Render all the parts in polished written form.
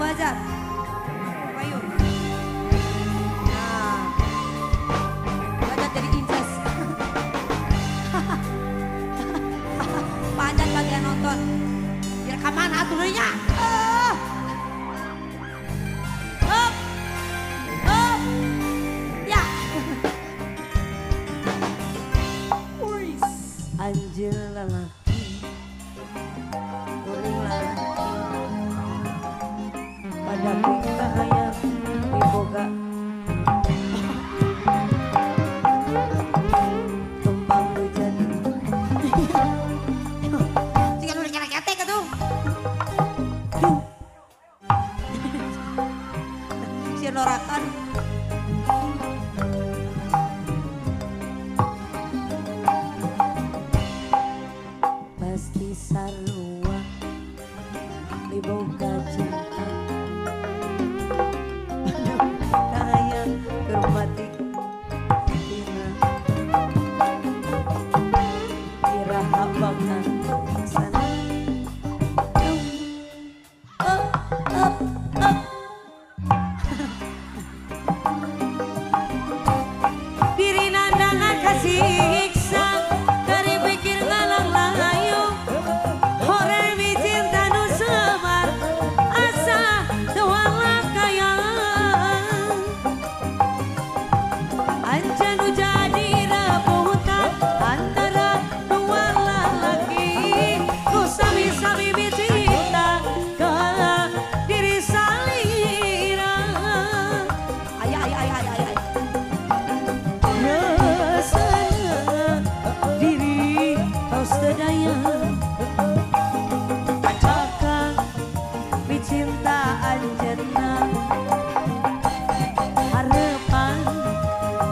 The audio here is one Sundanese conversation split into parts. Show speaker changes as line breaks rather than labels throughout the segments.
Hajat. Payun. Nah. Hajat jadi incas. Panjat bagian nonton. Direkaman aturannya. Up. Up. Ya.
Anjir lalaki, kuring lalaki, pada pinta hayang miboga tumpang hujan.
Jika lu dikira-kira tuh.
Duh.
Si norakan.
Pasti sarua miboga cinta kaya kermati tina iraha bakal sana.
Up, up, up. Diri nandangan kasiksa dari pikir ngalang layu horemi cinta nu semar asa tuala kaya anjan nu jadi rebutan antara dua lalaki nu sami-sami cinta ka diri salira. Ay ay ay ay ay.
Rasana diri tos teu daya bakal micinta anjeunna harepan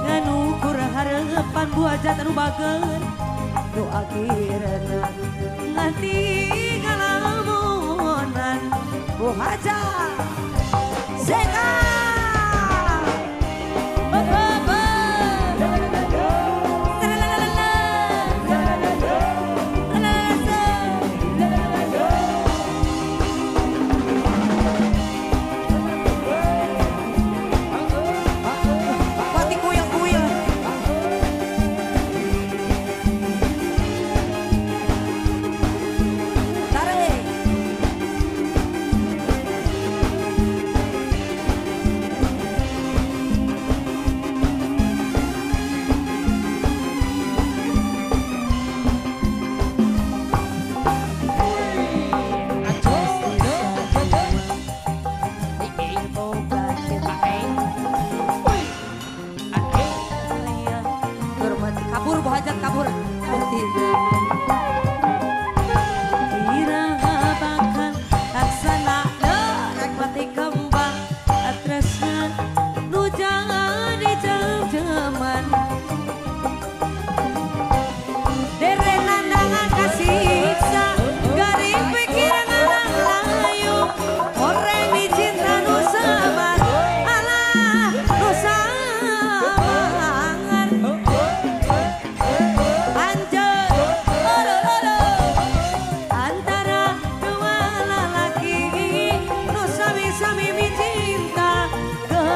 nganukur harepan buajat anu bager nu akhirna nganti ngalamunan
Bu Hajat Zeka. Pati kuil-kuil. Tarik.
Miboga cinta
Kabur Bu Hajat kabur.
Iraha bakal laksana rek mati kembang atresna nu jadi jam-jaman
Dere nandangan kasiksa garing pikiran ngalang layu horemi cinta nu semar alah nu samangar anjeun olo antara dua lalaki nu sami-sami micinta ka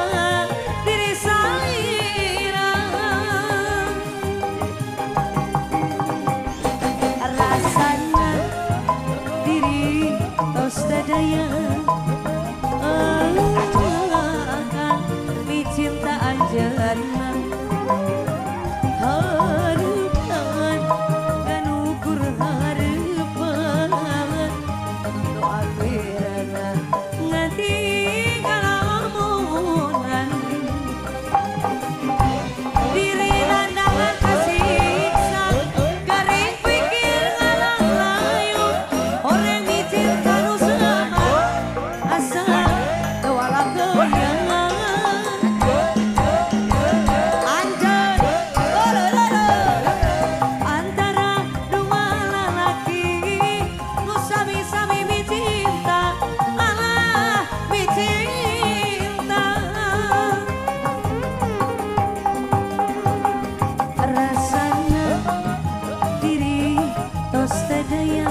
diri salira.
Rasana diri tos teu daya akan micinta anjeunna harepan nganukur harepan nu akhirna nganti ngalamunan
Diri nandangan kasiksa garing pikir ngalang layu horemi cinta nu semar asa teu kaya. Anjeun olo antara dua lalaki nu sami-sami micinta alah micinta.
Rasana diri tos teu daya.